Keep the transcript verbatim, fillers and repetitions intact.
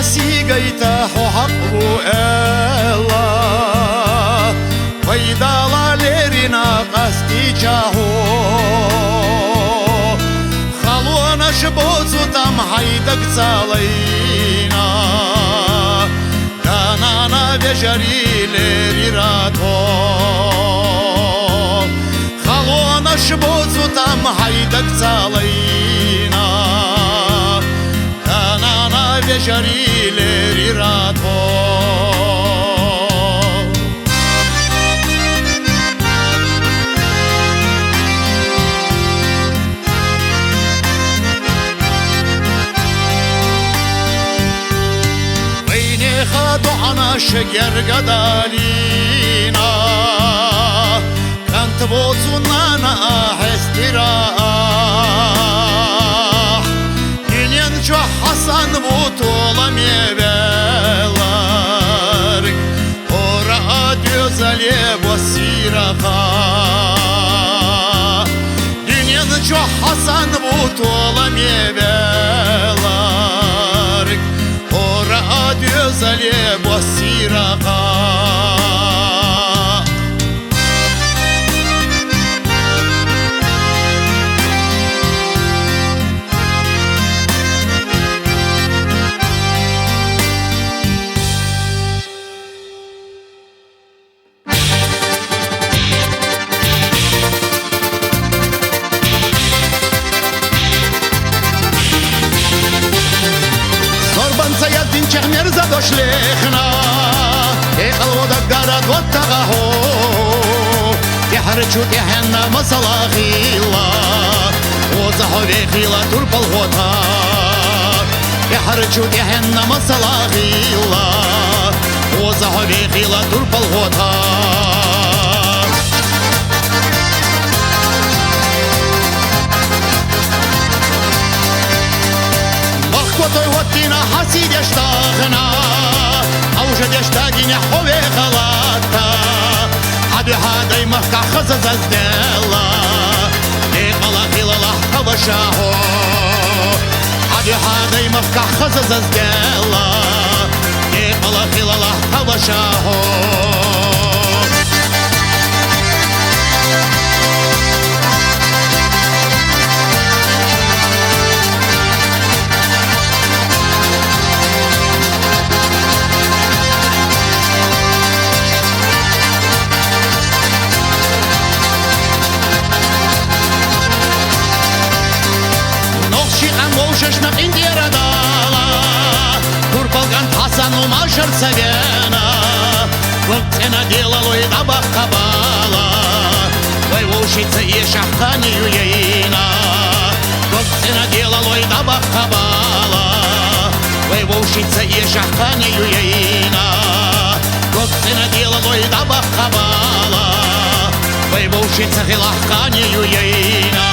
Сигайта хьо хьакъ ву аьлла, пайдала лерина къастича хьо. Халонаш боцу там хьайдаг ца лайна, да-нана вежарий лерира тхо. Халонаш боцу там хьайдаг ца лайна, да-нана вежарий лерира тхо. Вайнеха доӀанаш герга далийна, кӀант воцу нана хьестира ахь. Дуьнен чохь Хьасан ву толаме ваьлларг, хӀора а доьзале боссийракха. Дуьнен чохь Хьасан ву толаме ваьлларг, хӀора а доьзале боссийракха. Зорбанца яздинчех мерза дош лехна, тӀекъала даггара доттагӀа хьо. ТӀехьарчу тӀехьенна масала хилла, оза хьо вехила турпал гӀота. ТӀехьарчу тӀехьенна масала хилла, оза хьо вехила турпал гӀота. Махкотой ваттина хьасидеш дахана, хьовжадеш дагине хьо вехалатта. Хьа дуьхьа дай махкахь хаза зазделла, тӀекъала хилалахь хьаваша хьо. Хьа дуьхьа дай махкахь хаза зазделла, тӀекъала хилалахь хьаваша хьо. Нохчи къам вовшашна къинтӀера дала, турпал кӀант Хьасан ву машар ца вена. Вог цӀена делалой дӀабахка бала, вай вовшица эшахь кхане ю яйна. Вог цӀена делалой дӀабахка бала, вай вовшица эшахь кхане ю яйна. Вог цӀена делалой дӀабахка бала, вай вовшица хилахь кхане ю яйна.